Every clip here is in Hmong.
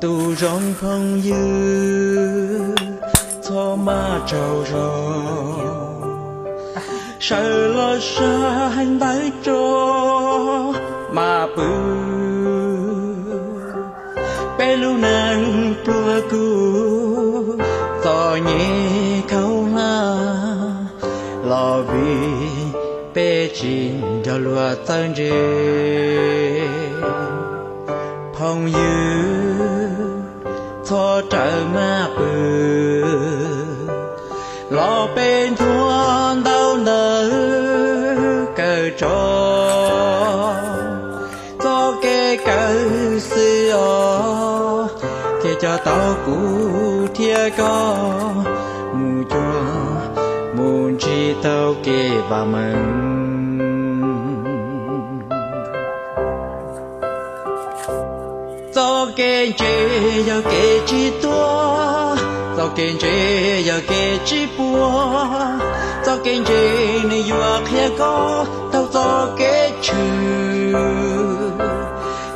Tus zoo phooj ywg, txhob maj tsaug zog, sawv los saib ntawv tso mas pw. Peb lub neej pluag kuj txom nyem khaub hlab los vim peb tsis nrog luag txawj ntse. Phooj ywg, txhob rawm maj pw, los peb nthuav ntau ntawv kawm tso txoj kev kawm xwb os. Thiaj coj tau kuv thiab koj mus cuag mus ntsib tau kev vam meej. Txoj kev ntse yog kev tsis tuag, txoj kev ntse yog kev tsis puas, txoj kev ntse nws yuav qhia koj tau txoj kev tshwm.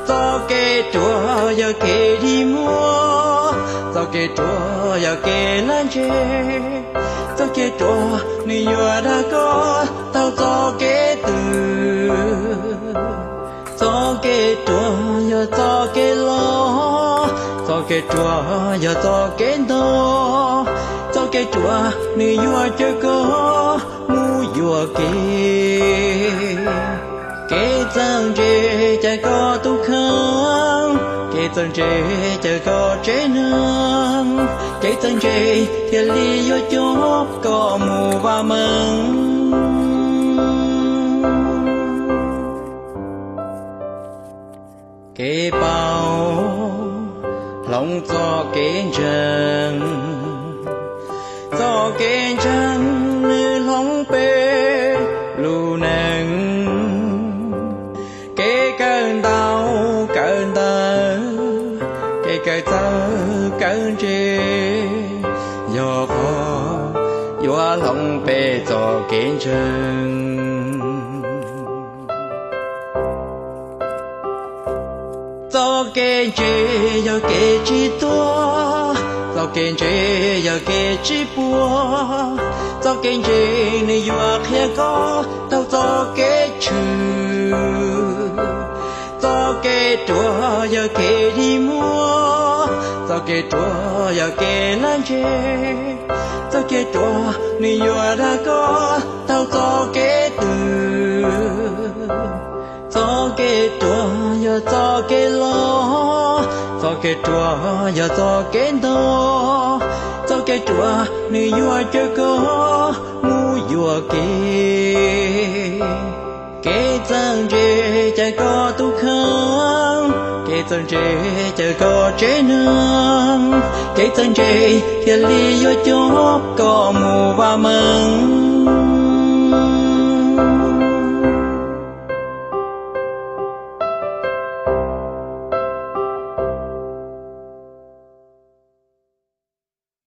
Txoj kev ruam yog kev dig muag, txoj kev ruam yog kev laj ntseg, txoj kev ruam nws yuav dag koj tau txoj kev twg. Txoj kev ruam yog txoj kev loj, txoj kev ruam yog txoj kev ntog, txoj kev ruam nws yuav caw koj mus yuam kev. Kev txawj ntse caw koj tu kheej, kev txawj ntse caw koj tsev neeg, kev txawj ntse thiaj li yuav coj koj mus vam meej. Kev paub hloov txoj kev ntseeg, txoj kev ntseeg nws hloov peb lub neej. Kev kawm ntau kawm ntawv, kev kawm txawj kawm ntse, yog qhov yuav hloov peb txoj kev ntseeg. Txoj kev ntse yog kev tsis tuag, txoj kev ntse yog kev tsis puas, txoj kev ntse nws yuav qhia koj tau txoj kev tshwm. Txoj kev ruam yog kev dig muag, txoj kev ruam yog kev laj ntseg, txoj kev ruam nws yuav dag koj tau txoj kev twg. Txoj kev ruam yog txoj kev loj, txoj kev ruam yog txoj kev ntog, txoj kev ruam nws yuav caw koj mus yuam kev. Kev txawj ntse caw koj tu kheej, kev txawj ntse caw koj tsev neeg, kev txawj ntse thiaj li yuav coj koj mus vam meej.